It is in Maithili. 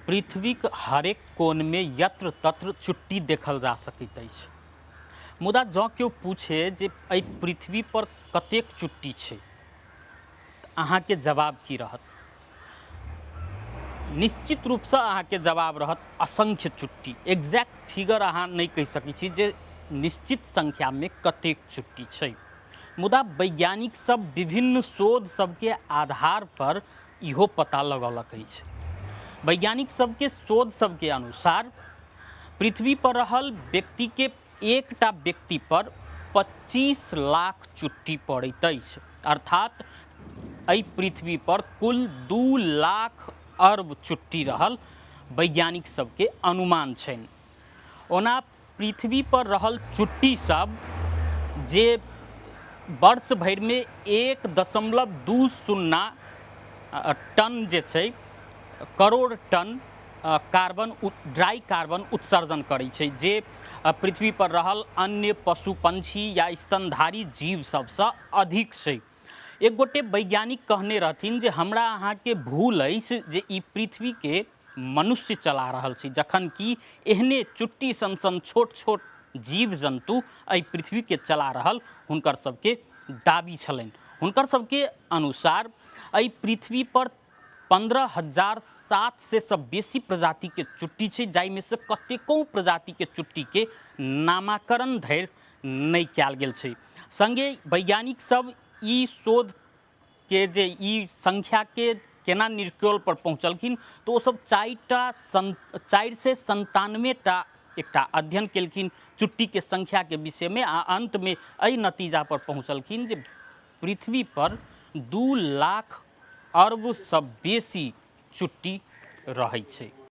पृथ्वीक हरेक कोणमे यत्र तत्र चुट्टी देखल जा सकैत अछि। मुदा जँ केओ पूछे जे एहि पृथ्वी पर कतेक चुट्टी छै तऽ अहाँके जवाब की रहत? निश्चित रूपसँ अहाँके जवाब रहत असंख्य चुट्टी। एग्जैक्ट फिगर अहाँ नहि कहि सकै छी जे निश्चित संख्यामे कतेक चुट्टी छै। मुदा वैज्ञानिक सब विभिन्न शोध सबके आधार पर इहो पता लगौलक अछि। वैज्ञानिक सबके शोध सबके अनुसार पृथ्वी पर रहल व्यक्तिके एकटा व्यक्ति पर 25 लाख चुट्टी पड़ैत अछि, अर्थात एहि पृथ्वी पर कुल 2 लाख अरब चुट्टी रहल वैज्ञानिक सबके अनुमान छनि। ओना पृथ्वी पर रहल चुट्टी सब जे वर्ष भरिमे 1.20 टन जे छै करोड़ टन कार्बन ड्राई कार्बन उत्सर्जन करै छै, जे पृथ्वी पर रहल अन्य पशु पंछी या स्तनधारी जीव सबसँ अधिक छै। एक गोटे वैज्ञानिक कहने रहथिन जे हमरा अहाँके भूल अछि जे ई पृथ्वीके मनुष्य चला रहल छी, जखन कि एहने चुट्टी सन सन छोट छोट जीव जन्तु एहि पृथ्वीके चला रहल हुनकर सबके दाबी छलनि। हुनकर सबके अनुसार एहि पृथ्वी पर 15,700 सँ बेसी प्रजातिके चुट्टी छै, जाहिमे से कतेको प्रजातिके चुट्टीके नामाकरण धरि नहि कयल गेल छै। सङ्गे वैज्ञानिक सब ई शोध के जे ई संख्याके केना निर्क्योल पर पहुँचलखिन तऽ ओ सब 497 टा एकटा अध्ययन केलखिन चुट्टीके संख्याके विषयमे, आ अन्तमे एहि नतीजा पर पहुँचलखिन जे पृथ्वी पर 2 लाख अरबसँ बेसी चुट्टी रहै छै।